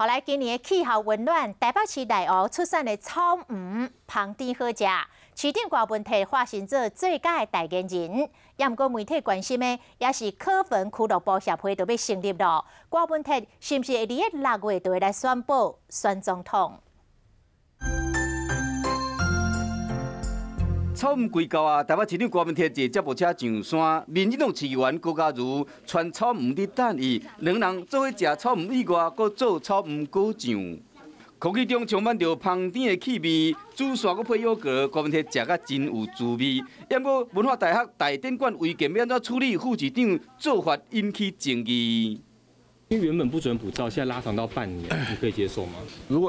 後來今年的氣候溫暖，台北市內湖出產的草黃芳甜好食，市長郭文鐵化身做最佳的代言人。也毋過媒體關心的，也是柯粉俱樂部協會就欲成立囉。郭文鐵是毋是會佇咧6月就會來宣布選總統？草黃季到啊！台北市長郭文鐵坐接駁車上山，民進黨市議員郭家如傳草黃佇等伊，兩人做伙食草黃以外，閣做草黃果醬。空氣中充滿著芳甜的氣味，煮糞閣配優格，郭文鐵食甲真有滋味。不過文化大學大典館違建欲按怎處理，副市長做法引起爭議。因為原本不准補照，現在拉長到半年，你可以接受嗎？如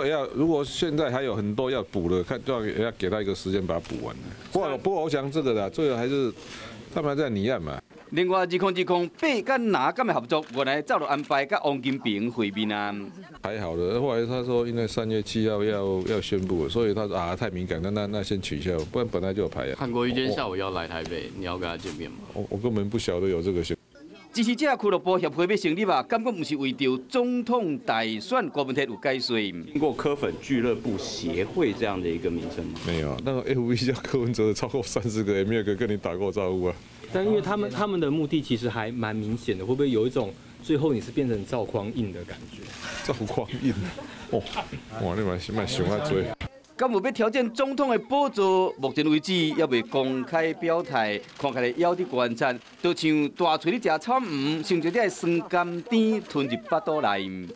果現在還有很多要補的，看就要給他一個時間把它補完。不過我想這個的，最後還是他們還在擬案嘛。另外，2020八佮藍敢會合作，原來早就安排佮王金平會面啊。還好的，後來他說因為3月7號要宣布，所以他說啊太敏感，那先取消，不然本來就有排啊。韓國瑜今天下午要來台北，你要跟他見面嗎？我根本不曉得有這個事。支持者俱樂部協會欲成立啊，感覺毋是為著總統大選郭文鐵有解說。聽過柯粉俱樂部協會這樣的一個名稱嗎？沒有，那個 FB 叫柯文哲的超過30個，也沒有個跟你打過招呼啊。但因為他們的目的其實還蠻明顯的，會不會有一種最後你是變成趙匡胤的感覺？趙匡胤，哦，哇，你蠻蠻想啊追。敢有欲挑戰總統的寶座？目前為止猶未公開表態，看起來猶佇觀察，就像大喙咧食草黃，想著這酸甘甜吞入腹肚內。